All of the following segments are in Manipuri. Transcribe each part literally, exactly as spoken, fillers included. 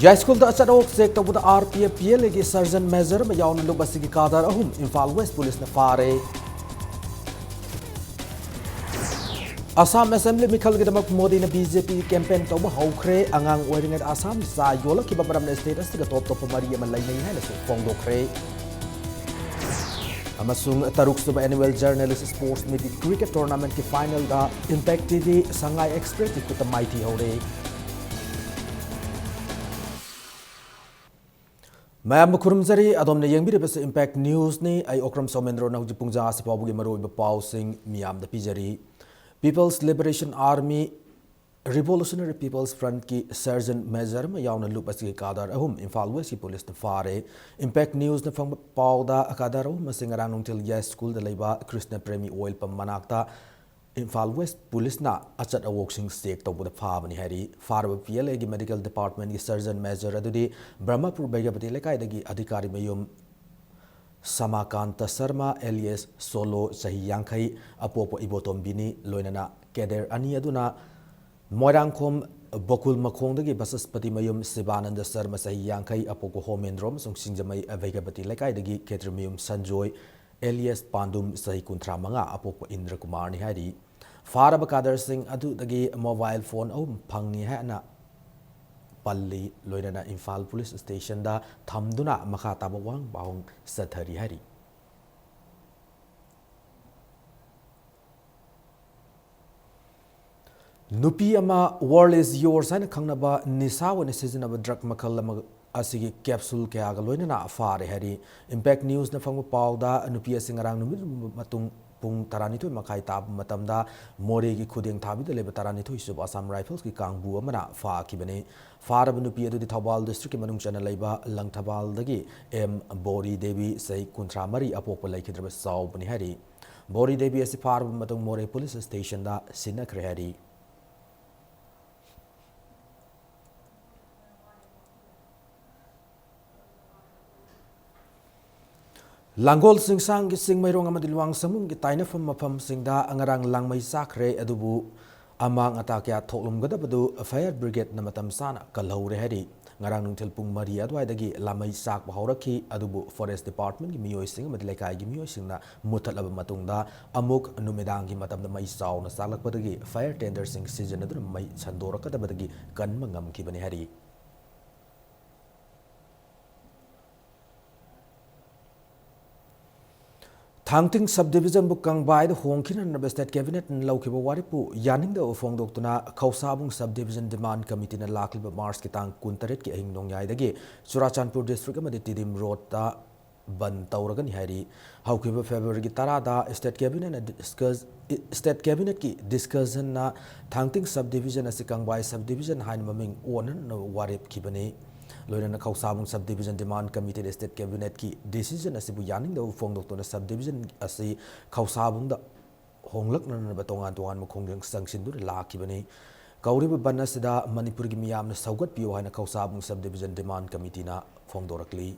ꯌꯥꯏꯁ꯭ꯀꯨꯜꯗ ꯑꯆꯠ ꯑꯋꯣꯛ ꯆꯦꯛ ꯇꯧꯕꯗ R P F P L ꯑꯦꯒꯤ ꯁꯔꯖꯟ ꯃꯦꯖꯔ ꯑꯃ ꯌꯥꯎꯅ ꯂꯨꯞ ꯑꯁꯤꯒꯤ ꯀꯥꯗꯔ ꯑꯍꯨꯝ ꯏꯝꯐꯥꯜ ꯋꯦꯁ ꯄꯨꯂꯤꯁꯅ ꯐꯥꯔꯦ꯫ ꯑꯁꯥꯝ ꯑꯦꯁꯦꯝꯕ꯭ꯂꯤ ꯃꯤꯈꯜꯒꯤꯗꯃꯛ ꯃꯣꯗꯤꯅ ꯕꯤ ꯖꯦ ꯄꯤ ꯀꯦꯝꯄꯦꯟ ꯇꯧꯕ ꯍꯧꯈ꯭ꯔꯦ꯫ ꯑꯉꯥꯡ ꯑꯣꯏꯔꯤꯉꯩꯗ ꯑꯁꯥꯝ ꯆꯥ ꯌꯣꯜꯂꯛꯈꯤꯕ ꯃꯔꯝꯅ ꯁ꯭ꯇꯦꯠ ꯑꯁꯤꯒ ꯇꯣꯞ ꯇꯣꯞꯄ ꯃꯔꯤ ꯑꯃ ꯂꯩꯅꯩ ꯍꯥꯏꯅꯁꯨ ꯐꯣꯡꯗꯣꯛꯈ꯭ꯔꯦ꯫ ꯑꯃꯁꯨꯡ ꯇꯔꯨꯛꯁꯨꯕ ꯑꯦꯅꯨꯋꯦꯜ ꯖꯔꯅꯦꯂꯤꯁ ꯁ꯭ꯄꯣꯔꯠꯁ ꯃꯤꯠꯀꯤ ꯀ꯭ꯔꯤꯀꯦꯠ ꯇꯣꯔꯅꯥꯃꯦꯟꯠꯀꯤ ꯐꯥꯏꯅꯦꯜꯗ ꯏꯝꯄꯦꯛ ꯇꯤ ꯚꯤ ꯁꯉꯥꯏ ꯑꯦꯛꯁꯄ꯭ꯔꯦꯁꯀꯤ ꯈꯨꯠꯇ ꯃꯥꯏꯊꯤꯍꯧꯔꯦ꯫ ꯃꯌꯥꯝꯕꯨ ꯈꯨꯔꯨꯝꯖꯔꯤ꯫ ꯑꯗꯣꯝꯅ ꯌꯦꯡꯕꯤꯔꯤꯕꯁꯤ ꯏꯝꯄꯦꯛ ꯅ꯭ꯌꯨꯁꯅꯤ꯫ ꯑꯩ ꯑꯣꯀ꯭ꯔꯝ ꯁꯣꯃꯦꯟꯗ꯭ꯔꯣꯅ ꯍꯧꯖꯤꯛ ꯄꯨꯡ ꯖꯥ ꯑꯁꯤ ꯐꯥꯎꯕꯒꯤ ꯃꯔꯨꯑꯣꯏꯕ ꯄꯥꯎꯁꯤꯡ ꯃꯤꯌꯥꯝꯗ ꯄꯤꯖꯔꯤ꯫ People's liberation army, revolutionary people's ꯐ꯭ꯔꯟꯠꯀꯤ ꯁꯔꯖꯟ ꯃꯦꯖꯔ ꯑꯃ ꯌꯥꯎꯅ ꯂꯨꯞ ꯑꯁꯤꯒꯤ ꯀꯥꯗꯔ ꯑꯍꯨꯝ ꯏꯝꯐꯥꯜ ꯋꯦꯁꯀꯤ ꯄꯨꯂꯤꯁꯅ ꯐꯥꯔꯦ꯫ ꯏꯝꯄꯦꯛ ꯅ꯭ꯌꯨꯁꯅ ꯐꯪꯕ ꯄꯥꯎꯗ ꯀꯥꯗꯔ ꯑꯍꯨꯝ ꯑꯁꯤ ꯉꯔꯥꯡ ꯅꯨꯡꯊꯤꯜ ꯌꯥꯏꯁ꯭ꯀꯨꯜꯗ ꯂꯩꯕ ꯀ꯭ꯔꯤꯁꯅ ꯄ꯭ꯔꯦꯃꯤ ꯑꯣꯏꯜ ꯄꯝ ꯃꯅꯥꯛꯇ ꯏꯝꯐꯥꯜ ꯋꯦꯁ ꯄꯨꯂꯤꯁꯅ ꯑꯆꯠ ꯑꯋꯣꯛꯁꯤꯡ ꯆꯦꯛ ꯇꯧꯕꯗ ꯐꯥꯕꯅꯤ ꯍꯥꯏꯔꯤ꯫ ꯐꯥꯔꯕ ꯄꯤ ꯑꯦꯜ ꯑꯦꯒꯤ ꯃꯦꯗꯤꯀꯦꯜ ꯗꯤꯄꯥꯔꯠꯃꯦꯟꯠꯀꯤ ꯁꯔꯖꯟ ꯃꯦꯖꯔ ꯑꯗꯨꯗꯤ ꯕ꯭ꯔꯍꯃꯄꯨꯔ ꯕꯩꯒꯕꯇꯤ ꯂꯩꯀꯥꯏꯗꯒꯤ ꯑꯙꯤꯀꯥꯔꯤ ꯃꯌꯨꯝ ꯁꯃꯥꯀꯥꯟꯇ ꯁꯔꯃ ꯑꯦꯂꯤꯌꯁ ꯁꯣꯂꯣ, ꯆꯍꯤ ꯌꯥꯡꯈꯩ, ꯑꯄꯣꯛꯄ ꯏꯕꯣꯇꯣꯝꯕꯤꯅꯤ, ꯂꯣꯏꯅꯅ ꯀꯦꯗꯔ ꯑꯅꯤ ꯑꯗꯨꯅ ꯃꯣꯏꯔꯥꯡꯈꯣꯝ ꯕꯣꯀꯨꯜ ꯃꯈꯣꯡꯗꯒꯤ ꯕꯁꯁꯄꯇꯤ ꯃꯌꯨꯝ ꯁꯤꯕꯥꯅꯟꯗ ꯁꯔꯃ, ꯆꯍꯤ ꯌꯥꯡꯈꯩ, ꯑꯄꯣꯛꯄ ꯍꯣꯃꯦꯟꯗ꯭ꯔꯣ ꯑꯃꯁꯨꯡ ꯁꯤꯡꯖꯃꯩ ꯕꯩꯒꯕꯇꯤ ꯂꯩꯀꯥꯏꯗꯒꯤ ꯈꯦꯇ꯭ꯔꯤ ꯃꯌꯨꯝ ꯁꯟꯖꯣꯏ ꯑꯦꯂꯤꯌꯁ ꯄꯥꯟꯗꯨꯝ, ꯆꯍꯤ ꯀꯨꯟꯊ꯭ꯔꯥ ꯃꯉꯥ, ꯑꯄꯣꯛꯄ ꯏꯟꯗ꯭ꯔ ꯀꯨꯃꯥꯔꯅꯤ ꯍꯥꯏꯔꯤ꯫ ꯐꯥꯔꯕ ꯀꯥꯗꯔꯁꯤꯡ ꯑꯗꯨꯗꯒꯤ ꯃꯣꯕꯥꯏꯜ ꯐꯣꯟ ꯑꯍꯨꯝ ꯐꯪꯉꯤ ꯍꯥꯏꯅ ꯄꯜꯂꯤ꯫ ꯂꯣꯏꯅꯅ ꯏꯝꯐꯥꯜ ꯄꯨꯂꯤꯁ ꯁ꯭ꯇꯦꯁꯟꯗ ꯊꯝꯗꯨꯅ ꯃꯈꯥ ꯇꯥꯕ ꯋꯥꯍꯪ ꯄꯥꯎꯍꯪ ꯆꯠꯊꯔꯤ ꯍꯥꯏꯔꯤ꯫ ꯅꯨꯄꯤ ꯑꯃ World is Yours ꯍꯥꯏꯅ ꯈꯪꯅꯕ ꯅꯤꯁꯥ ꯑꯣꯏꯅ ꯁꯤꯖꯤꯟꯅꯕ ꯗ꯭ꯔꯒ ꯃꯈꯜ ꯑꯃ ꯑꯁꯤꯒꯤ ꯀꯦꯞꯁꯨꯜ ꯀꯌꯥꯒ ꯂꯣꯏꯅꯅ ꯐꯥꯔꯦ ꯍꯥꯏꯔꯤ꯫ ꯏꯝꯄꯦꯛ ꯅ꯭ꯌꯨꯁꯅ ꯐꯪꯕ ꯄꯥꯎꯗ, ꯅꯨꯄꯤ ꯑꯁꯤ ꯉꯔꯥꯡ ꯅꯨꯃꯤꯠ ꯃꯇꯨꯡ ꯄꯨꯡ ꯇꯔꯥꯅꯤꯊꯣꯏ ꯃꯈꯥꯏ ꯇꯥꯕ ꯃꯇꯝꯗ ꯃꯣꯔꯦꯒꯤ ꯈꯨꯗꯦꯡ ꯊꯥꯕꯤꯗ ꯂꯩꯕ ꯇꯔꯥꯅꯤꯊꯣꯏ ꯁꯨꯕ ꯑꯁꯥꯝ ꯔꯥꯏꯐꯜꯁꯀꯤ ꯀꯥꯡꯕꯨ ꯑꯃꯅ ꯐꯥꯈꯤꯕꯅꯤ꯫ ꯐꯥꯔꯕ ꯅꯨꯄꯤ ꯑꯗꯨꯗꯤ ꯊꯧꯕꯥꯜ ꯗꯤꯁꯇ꯭ꯔꯤꯛꯀꯤ ꯃꯅꯨꯡ ꯆꯟꯅ ꯂꯩꯕ ꯂꯪꯊꯕꯥꯜꯗꯒꯤ ꯑꯦꯝ ꯕꯣꯔꯤ ꯗꯦꯕꯤ, ꯆꯍꯤ ꯀꯨꯟꯊ꯭ꯔꯥ ꯃꯔꯤ, ꯑꯄꯣꯛꯄ ꯂꯩꯈꯤꯗ꯭ꯔꯕ ꯆꯥꯎꯕꯅꯤ ꯍꯥꯏꯔꯤ꯫ ꯕꯣꯔꯤ ꯗꯦꯕꯤ ꯑꯁꯤ ꯐꯥꯔꯕ ꯃꯇꯨꯡ ꯃꯣꯔꯦ ꯄꯨꯂꯤꯁ ꯁ꯭ꯇꯦꯁꯟꯗ ꯁꯤꯟꯅꯈ꯭ꯔꯦ ꯍꯥꯏꯔꯤ꯫ ꯂꯥꯡꯒꯣꯜ ꯆꯤꯡꯁꯥꯡꯒꯤ ꯆꯤꯡꯃꯩꯔꯣꯡ ꯑꯃꯗꯤ ꯂꯨꯋꯥꯡ ꯁꯪꯒꯨꯝꯒꯤ ꯇꯥꯏꯅꯐꯝ ꯃꯐꯝꯁꯤꯡꯗ ꯉꯔꯥꯡ ꯂꯥꯡꯃꯩ ꯆꯥꯛꯈ꯭ꯔꯦ, ꯑꯗꯨꯕꯨ ꯑꯃꯥꯡ ꯑꯇꯥ ꯀꯌꯥ ꯊꯣꯛꯂꯝꯒꯗꯕꯗꯨ ꯐꯥꯌꯔ ꯕ꯭ꯔꯤꯒꯦꯗꯅ ꯃꯇꯝ ꯆꯥꯅ ꯀꯜꯍꯧꯔꯦ ꯍꯥꯏꯔꯤ꯫ ꯉꯔꯥꯡ ꯅꯨꯡꯊꯤꯜ ꯄꯨꯡ ꯃꯔꯤ ꯑꯗꯨꯋꯥꯏꯗꯒꯤ ꯂꯥꯃꯩ ꯆꯥꯛꯄ ꯍꯧꯔꯛꯈꯤ, ꯑꯗꯨꯕꯨ ꯐꯣꯔꯦꯁ ꯗꯤꯄꯥꯔꯠꯃꯦꯟꯒꯤ ꯃꯤꯑꯣꯏꯁꯤꯡ ꯑꯃꯗꯤ ꯂꯩꯀꯥꯏꯒꯤ ꯃꯤꯑꯣꯏꯁꯤꯡꯅ ꯃꯨꯠꯊꯠꯂꯕ ꯃꯇꯨꯡꯗ ꯑꯃꯨꯛ ꯅꯨꯃꯤꯗꯥꯡꯒꯤ ꯃꯇꯝꯗ ꯃꯩ ꯆꯥꯎꯅ ꯆꯥꯛꯂꯛꯄꯗꯒꯤ ꯐꯥꯌꯔ ꯇꯦꯟꯗꯔꯁꯤꯡ ꯁꯤꯖꯤꯟꯅꯗꯨꯅ ꯃꯩ ꯁꯟꯗꯣꯔꯛꯀꯗꯕꯗꯒꯤ ꯀꯟꯕ ꯉꯝꯈꯤꯕꯅꯤ ꯍꯥꯏꯔꯤ꯫ ꯊꯥꯡꯇꯤꯡ ꯁꯕ ꯗꯤꯕꯤꯖꯟꯕꯨ ꯀꯪꯕꯥꯏꯗ ꯍꯣꯡꯈꯤꯅꯅꯕ ꯁ꯭ꯇꯦꯠ ꯀꯦꯕꯤꯅꯦꯠꯅ ꯂꯧꯈꯤꯕ ꯋꯥꯔꯦꯞꯄꯨ ꯌꯥꯅꯤꯡꯗꯕ ꯐꯣꯡꯗꯣꯛꯇꯨꯅ ꯈꯧꯁꯥꯕꯨꯡ ꯁꯕ ꯗꯤꯕꯤꯖꯟ ꯗꯤꯃꯥꯟ ꯀꯃꯤꯇꯤꯅ ꯂꯥꯛꯂꯤꯕ ꯃꯥꯔꯆꯀꯤ ꯇꯥꯡ ꯀꯨꯟꯇꯔꯦꯠꯀꯤ ꯑꯍꯤꯡ ꯅꯣꯡꯌꯥꯏꯗꯒꯤ ꯆꯨꯔꯥꯆꯥꯟꯄꯨꯔ ꯗꯤꯁꯇ꯭ꯔꯤꯛ ꯑꯃꯗꯤ ꯇꯤꯗꯤꯝ ꯔꯣꯗꯇ ꯕꯟ ꯇꯧꯔꯒꯅꯤ ꯍꯥꯏꯔꯤ꯫ ꯍꯧꯈꯤꯕ ꯐꯦꯕ꯭ꯔꯨꯋꯥꯔꯤꯒꯤ ꯇꯔꯥꯗ ꯁ꯭ꯇꯦꯠ ꯀꯦꯕꯤꯅꯦꯠꯅ ꯗꯤꯁꯀꯁ, ꯁ꯭ꯇꯦꯠ ꯀꯦꯕꯤꯅꯦꯠꯀꯤ ꯗꯤꯁꯀꯁꯟꯅ ꯊꯥꯡꯇꯤꯡ ꯁꯕ ꯗꯤꯕꯤꯖꯟ ꯑꯁꯤ ꯀꯪꯕꯥꯏ ꯁꯕ ꯗꯤꯕꯤꯖꯟ ꯍꯥꯏꯅ ꯃꯃꯤꯡ ꯑꯣꯟꯅꯅꯕ ꯋꯥꯔꯦꯞꯈꯤꯕꯅꯤ꯫ ꯂꯣꯏꯅꯅ ꯈꯧꯁꯥꯕꯨꯡ ꯁꯕ ꯗꯤꯕꯤꯖꯟ ꯗꯤꯃꯥꯟ ꯀꯃꯤꯇꯤꯅ ꯁ꯭ꯇꯦꯠ ꯀꯦꯕꯤꯅꯦꯠꯀꯤ ꯗꯤꯁꯤꯖꯟ ꯑꯁꯤꯕꯨ ꯌꯥꯅꯤꯡꯗꯕ ꯐꯣꯡꯗꯣꯛꯇꯨꯅ ꯁꯕ ꯗꯤꯕꯤꯖꯟ ꯑꯁꯤ ꯈꯧꯁꯥꯕꯨꯡꯗ ꯍꯣꯡꯂꯛꯅꯅꯕ ꯇꯣꯉꯥꯟ ꯇꯣꯉꯥꯟꯕ ꯈꯣꯡꯖꯪ ꯆꯪꯁꯤꯟꯗꯨꯅ ꯂꯥꯛꯈꯤꯕꯅꯤ꯫ ꯀꯧꯔꯤꯕ ꯕꯟ ꯑꯁꯤꯗ ꯃꯅꯤꯄꯨꯔꯒꯤ ꯃꯤꯌꯥꯝꯅ ꯁꯧꯒꯠꯄꯤꯌꯨ ꯍꯥꯏꯅ ꯈꯧꯁꯥꯕꯨꯡ ꯁꯕ ꯗꯤꯕꯤꯖꯟ ꯗꯤꯃꯥꯟ ꯀꯃꯤꯇꯤꯅ ꯐꯣꯡꯗꯣꯔꯛꯂꯤ꯫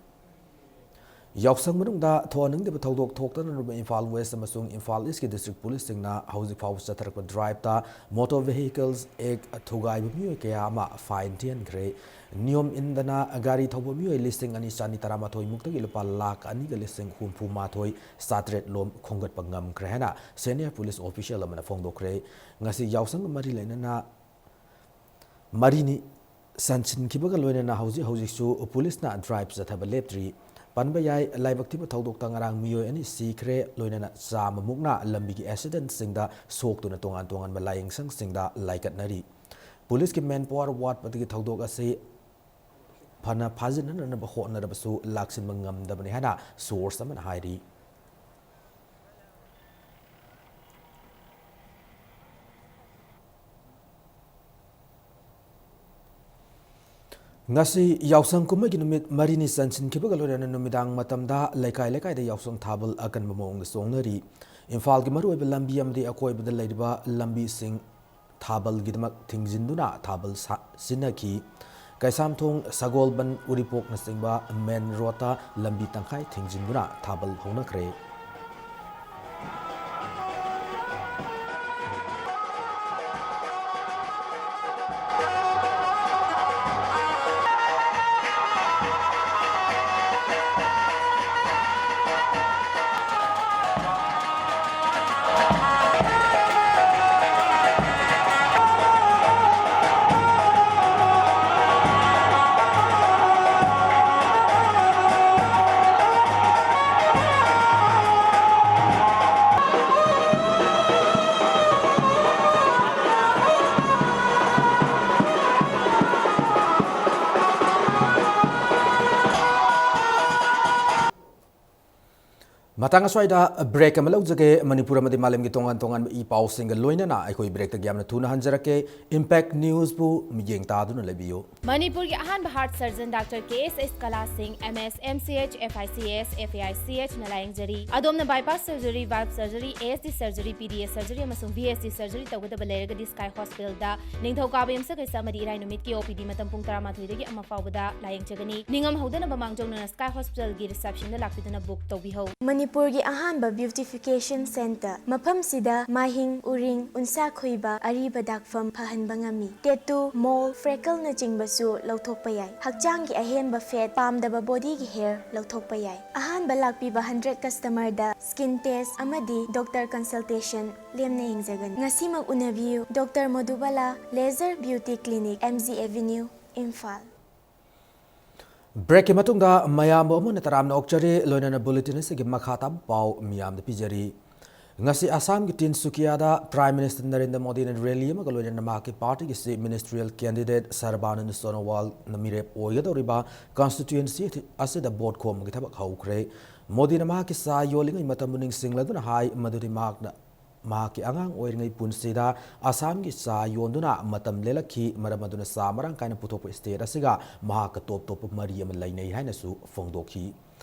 ꯌꯥꯎꯁꯪ ꯃꯅꯨꯡꯗ ꯊꯣꯛꯍꯟꯅꯤꯡꯗꯕ ꯊꯧꯗꯣꯛ ꯊꯣꯛꯇꯅꯕ ꯏꯝꯐꯥꯜ ꯋꯦꯁ ꯑꯃꯁꯨꯡ ꯏꯝꯐꯥꯜ ꯏꯁꯀꯤ ꯗꯤꯁꯇ꯭ꯔꯤꯛ ꯄꯨꯂꯤꯁꯁꯤꯡꯅ ꯍꯧꯖꯤꯛ ꯐꯥꯎꯕ ꯆꯠꯊꯔꯛꯄ ꯗ꯭ꯔꯥꯏꯚꯇ ꯃꯣꯇꯣꯔ ꯚꯦꯍꯤꯀꯜꯁ ꯑꯦꯛ ꯊꯨꯒꯥꯏꯕ ꯃꯤꯑꯣꯏ ꯀꯌꯥ ꯑꯃ ꯐꯥꯏꯟ ꯊꯤꯍꯟꯈ꯭ꯔꯦ꯫ ꯅꯤꯌꯣꯝ ꯏꯟꯗꯅ ꯒꯥꯔꯤ ꯊꯧꯕ ꯃꯤꯑꯣꯏ ꯂꯤꯁꯤꯡ ꯑꯅꯤ ꯆꯅꯤ ꯇꯔꯥꯃꯥꯊꯣꯏ ꯃꯨꯛꯇꯒꯤ ꯂꯨꯄꯥ ꯂꯥꯈ ꯑꯅꯤꯒ ꯂꯤꯁꯤꯡ ꯍꯨꯝꯐꯨ ꯃꯥꯊꯣꯏ ꯆꯥꯇ꯭ꯔꯦꯠ ꯂꯣꯝ ꯈꯣꯝꯒꯠꯄ ꯉꯝꯈ꯭ꯔꯦ ꯍꯥꯏꯅ ꯁꯦꯅꯤꯌꯔ ꯄꯨꯂꯤꯁ ꯑꯣꯐꯤꯁꯤꯌꯦꯜ ꯑꯃꯅ ꯐꯣꯡꯗꯣꯛꯈ꯭ꯔꯦ꯫ ꯉꯁꯤ ꯌꯥꯎꯁꯪꯒ ꯃꯔꯤ ꯂꯩꯅꯅ ꯃꯔꯤꯅꯤ ꯆꯟꯁꯤꯟꯈꯤꯕꯒ ꯂꯣꯏꯅꯅ ꯍꯧꯖꯤꯛ ꯍꯧꯖꯤꯛꯁꯨ ꯄꯨꯂꯤꯁꯅ ꯗ꯭ꯔꯥꯏꯚ ꯆꯠꯊꯕ ꯂꯦꯞꯇ꯭ꯔꯤ꯫ ꯄꯟꯕ ꯌꯥꯏ, ꯂꯥꯏꯕꯛ ꯊꯤꯕ ꯊꯧꯗꯣꯛꯇ ꯉꯔꯥꯡ ꯃꯤꯑꯣꯏ ꯑꯅꯤ ꯁꯤꯈ꯭ꯔꯦ, ꯂꯣꯏꯅꯅ ꯆꯥꯝꯃ ꯃꯨꯛꯅ ꯂꯝꯕꯤꯒꯤ ꯑꯦꯛꯁꯤꯗꯦꯟꯠꯁꯤꯡꯗ ꯁꯣꯛꯇꯨꯅ ꯇꯣꯉꯥꯟ ꯇꯣꯉꯥꯟꯕ ꯂꯥꯏꯌꯦꯡꯁꯪꯁꯤꯡꯗ ꯂꯥꯏꯀꯠꯅꯔꯤ꯫ ꯄꯨꯂꯤꯁꯀꯤ ꯃꯦꯟ ꯄꯥꯋꯔ ꯋꯥꯠꯄꯗꯒꯤ ꯊꯧꯗꯣꯛ ꯑꯁꯤ ꯐꯅ ꯐꯥꯖꯤꯟꯅꯅꯕ ꯍꯣꯠꯅꯔꯕꯁꯨ ꯂꯥꯛꯁꯤꯟꯕ ꯉꯝꯗꯕꯅꯤ ꯍꯥꯏꯅ ꯁꯣꯔꯁ ꯑꯃꯅ ꯍꯥꯏꯔꯤ꯫ ꯉꯁꯤ ꯌꯥꯎꯁꯪ ꯀꯨꯝꯍꯩꯒꯤ ꯅꯨꯃꯤꯠ ꯃꯔꯤꯅꯤ ꯆꯟꯁꯤꯟꯈꯤꯕꯒ ꯂꯣꯏꯅꯅ ꯅꯨꯃꯤꯗꯥꯡ ꯃꯇꯝꯗ ꯂꯩꯀꯥꯏ ꯂꯩꯀꯥꯏꯗ ꯌꯥꯎꯁꯪ ꯊꯥꯕꯜ ꯑꯀꯟꯕ ꯃꯑꯣꯡꯗ ꯆꯣꯡꯅꯔꯤ꯫ ꯏꯝꯐꯥꯜꯒꯤ ꯃꯔꯨꯑꯣꯏꯕ ꯂꯝꯕꯤ ꯑꯃꯗꯤ ꯑꯀꯣꯏꯕꯗ ꯂꯩꯔꯤꯕ ꯂꯝꯕꯤꯁꯤꯡ ꯊꯥꯕꯜꯒꯤꯗꯃꯛ ꯊꯤꯡꯖꯤꯟꯗꯨꯅ ꯊꯥꯕꯜ ꯁꯥ-, ꯁꯤꯟꯅꯈꯤ꯫ ꯀꯩꯁꯥꯝꯊꯣꯡ, ꯁꯒꯣꯜꯕꯟ, ꯎꯔꯤꯄꯣꯛꯅꯆꯤꯡꯕ ꯃꯦꯟ ꯔꯣꯗꯇ ꯂꯝꯕꯤ ꯇꯪꯈꯥꯏ ꯊꯤꯡꯖꯤꯟꯗꯨꯅ ꯊꯥꯕꯜ ꯍꯧꯅꯈ꯭ꯔꯦ꯫ ꯃꯇꯥꯡ ꯑꯁ꯭ꯋꯥꯏꯗ ꯕ꯭ꯔꯦꯛ ꯑꯃ ꯂꯧꯖꯒꯦ꯫ ꯃꯅꯤꯄꯨꯔ ꯑꯃꯗꯤ ꯃꯥꯂꯦꯝꯒꯤ ꯇꯣꯉꯥꯟ ꯇꯣꯉꯥꯟꯕ ꯏ ꯄꯥꯎꯁꯤꯡꯒ ꯂꯣꯏꯅꯅ ꯑꯩꯈꯣꯏ ꯕ꯭ꯔꯦꯛꯇꯒꯤ ꯌꯥꯝꯅ ꯊꯨꯅ ꯍꯟꯖꯔꯛꯀꯦ꯫ ꯏꯝꯄꯦꯛ ꯅ꯭ꯌꯨꯁꯄꯨ ꯃꯤꯠꯌꯦꯡ ꯇꯥꯗꯨꯅ ꯂꯩꯕꯤꯌꯨ꯫ ꯃꯅꯤꯄꯨꯔꯒꯤ ꯑꯍꯥꯟꯕ ꯍꯥꯔꯠ ꯁꯔꯖꯟ ꯗꯥꯛꯇꯔ ꯀꯦ ꯑꯦꯁ ꯑꯦꯁ ꯀꯂꯥ ꯁꯤꯡ, M S, M C H, F I C S, F A I C H ꯅ ꯂꯥꯌꯦꯡꯖꯔꯤ꯫ ꯑꯗꯣꯝꯅ bypass surgery, valve surgery, A S D surgery, P D S surgery ꯑꯃꯁꯨꯡ ꯚꯤ ꯑꯦꯁ ꯗꯤ ꯁꯔꯖꯔꯤ ꯇꯧꯒꯗꯕ ꯂꯩꯔꯒꯗꯤ ꯁ꯭ꯀꯥꯏ ꯍꯣꯁꯄꯤꯇꯥꯜꯗ ꯅꯤꯡꯊꯧꯀꯥꯕ, ꯌꯨꯝꯁꯀꯩꯁ ꯑꯃꯗꯤ ꯏꯔꯥꯏ ꯅꯨꯃꯤꯠꯀꯤ ꯑꯣ ꯄꯤ ꯗꯤ ꯃꯇꯝ ꯄꯨꯡ ꯇꯔꯥꯃꯥꯊꯣꯏꯗꯒꯤ ꯑꯃ ꯐꯥꯎꯕꯗ ꯂꯥꯌꯦꯡꯖꯒꯅꯤ꯫ ꯅꯤꯡꯉꯝ ꯍꯧꯗꯅꯕ ꯃꯥꯡꯖꯧꯅꯅ ꯁ꯭ꯀꯥꯏ ꯍꯣꯁꯄꯤꯇꯥꯜꯒꯤ ꯔꯤꯁꯦꯞꯁꯟꯗ ꯂꯥꯛꯄꯤꯗꯨꯅ ꯕꯨꯛ ꯇꯧꯕꯤꯍꯧ꯫ ꯃꯅꯤꯄꯨꯔꯒꯤ ꯑꯍꯥꯟꯕ ꯕ꯭ꯌꯨꯇꯤꯐꯤꯀꯦꯁꯟ ꯁꯦꯟꯇꯔ꯫ ꯃꯐꯝꯁꯤꯗ ꯃꯥꯏꯍꯤꯡ, ꯎꯔꯤꯡ, ꯎꯟꯁꯥ ꯈꯣꯏꯕ, ꯑꯔꯤꯕ ꯗꯥꯛꯐꯝ ꯐꯍꯟꯕ ꯉꯝꯃꯤ꯫ ꯇꯦꯇꯨ, ꯃꯣꯜ, ꯐ꯭ꯔꯦꯀꯜꯅꯆꯤꯡꯕꯁꯨ ꯂꯧꯊꯣꯛꯄ ꯌꯥꯏ꯫ ꯍꯛꯆꯥꯡꯒꯤ ꯑꯍꯦꯟꯕ ꯐꯦꯠ, ꯄꯥꯝꯗꯕ ꯕꯣꯗꯤꯒꯤ ꯍꯦꯌꯔ ꯂꯧꯊꯣꯛꯄ ꯌꯥꯏ꯫ ꯑꯍꯥꯟꯕ ꯂꯥꯛꯄꯤꯕ ꯍꯟꯗ꯭ꯔꯦꯠ ꯀꯁꯇꯃꯔꯗ ꯁ꯭ꯀꯤꯟ ꯇꯦꯁ ꯑꯃꯗꯤ ꯗꯣꯛꯇꯔ ꯀꯟꯁꯜꯇꯦꯁꯟ ꯂꯦꯝꯅ ꯌꯦꯡꯖꯒꯅꯤ꯫ ꯉꯁꯤꯃꯛ ꯎꯅꯕꯤꯌꯨ꯫ Doctor Madhubala laser beauty clinic, M G avenue, Imphal. ꯕ꯭ꯔꯦꯛꯀꯤ ꯃꯇꯨꯡꯗ ꯃꯌꯥꯝꯕꯨ ꯑꯃꯨꯛ ꯍꯟꯅ ꯇꯔꯥꯝꯅ ꯑꯣꯛꯆꯔꯤ꯫ ꯂꯣꯏꯅꯅ ꯕꯨꯂꯦꯇꯤꯟ ꯑꯁꯤꯒꯤ ꯃꯈꯥ ꯇꯥꯕ ꯄꯥꯎ ꯃꯤꯌꯥꯝꯗ ꯄꯤꯖꯔꯤ꯫ ꯉꯁꯤ ꯑꯁꯥꯝꯒꯤ ꯇꯤꯟꯁꯨꯀꯤꯌꯥꯗ ꯄ꯭ꯔꯥꯏꯝ ꯃꯤꯅꯤꯁꯇꯔ ꯅꯔꯦꯟꯗ꯭ꯔ ꯃꯣꯗꯤꯅ ꯔꯦꯂꯤ ꯑꯃꯒ ꯂꯣꯏꯅꯅ ꯃꯍꯥꯛꯀꯤ ꯄꯥꯔꯇꯤꯒꯤ ꯆꯤꯐ ꯃꯤꯅꯤꯁꯇꯔꯤꯌꯦꯜ ꯀꯦꯟꯗꯤꯗꯦꯠ ꯁꯔꯕꯥꯅꯟꯗ ꯁꯣꯅꯣꯋꯥꯜꯅ ꯃꯤꯔꯦꯞ ꯑꯣꯏꯒꯗꯧꯔꯤꯕ ꯀꯟꯁꯇꯤꯇ꯭ꯋꯦꯟꯁꯤ ꯑꯁꯤꯗ ꯚꯣꯠ ꯈꯣꯝꯕꯒꯤ ꯊꯕꯛ ꯍꯧꯈ꯭ꯔꯦ꯫ ꯃꯣꯗꯤꯅ ꯃꯍꯥꯛꯀꯤ ꯆꯥ ꯌꯣꯜꯂꯤꯉꯩ ꯃꯇꯝꯕꯨ ꯅꯤꯡꯁꯤꯡꯂꯗꯨꯅ ꯍꯥꯏ ꯃꯗꯨꯗꯤ ꯃꯍꯥꯛꯅ ꯃꯍꯥꯛꯀꯤ ꯑꯉꯥꯡ ꯑꯣꯏꯔꯤꯉꯩ ꯄꯨꯟꯁꯤꯗ ꯑꯁꯥꯝꯒꯤ ꯆꯥ ꯌꯣꯟꯗꯨꯅ ꯃꯇꯝ ꯂꯦꯜꯂꯛꯈꯤ, ꯃꯔꯝ ꯑꯗꯨꯅ ꯆꯥ ꯃꯔꯥꯡ ꯀꯥꯏꯅ ꯄꯨꯊꯣꯛꯄ ꯁ꯭ꯇꯦꯠ ꯑꯁꯤꯒ ꯃꯍꯥꯛꯀ ꯇꯣꯞ ꯇꯣꯞꯄ ꯃꯔꯤ ꯑꯃ ꯂꯩꯅꯩ ꯍꯥꯏꯅꯁꯨ ꯐꯣꯡꯗꯣꯛꯈꯤ꯫